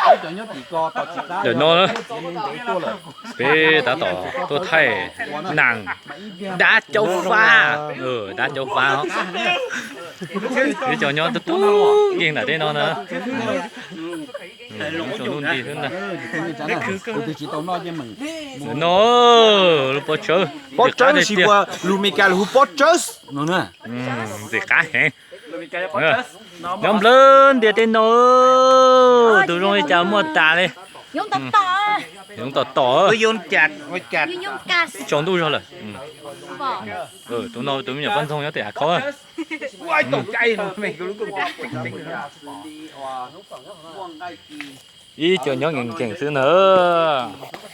Ntawm no na, peb tab tom tuaj thaij nas dab caub fab, dab caub fab. Peb cov nyob tub tub nkeeg nram tej no na. Ntawm no, lub pob tsawb, pob tsawb tiag tiag, lus Meskas lus hu pob tsawb no na. Ntxim qab heev. Nyob nplawg ntiaj teb no, tus zoo li cas muaj tas li. Yoov tom tom. Tsaus ntuj zog lawm. Tus no tus me nyuam poj ntxoog nyob tim hav khaub. Ib co nyob nkees nkees xwb na.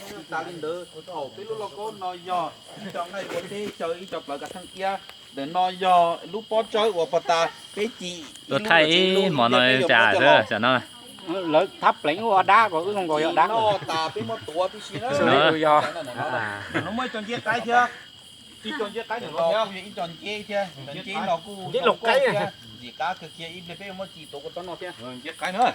Tsis tas li ntawd, thaum peb lub lauj kaub no yog ib co nqaij ua teb xyaw ib co plawv kav theej iab, ntawm no yog lub pob tsawb uas pog tas peb cim. Tuaj thaij ib hmo no cas xwb tam no. Lawv thab pleev ua dab ko wb zoo nkaus yog dab no tas peb muab tuav tib si na. Muaj ib co nceb qaib thiab. Ib co nceb qaib no kuj yog ib co nceb thiab, nceb no kuj nceb laus qaib thiab, ntxim qab kawg kiag, ib pliag peb muab tsis tuav kuv tsob no thiab. Nceb qaib na.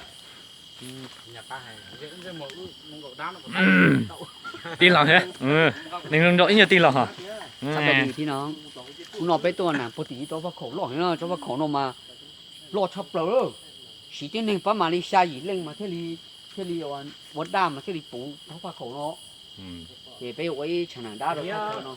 Tij laug thiab, neeg zoo nraug ib nyuag tij laug hos. Hnub no peb tuaj na puag tim ib tsob faj khaum loj heev, tsob faj khaum no mas loj tshaj plaws lawm. Siv tib neeg pab mas li xya yim leej mas thiaj li, thiaj li ua daj mas thiaj li puv tsob faj khaum no. Ces peb ua ib tshav nam dab rau no.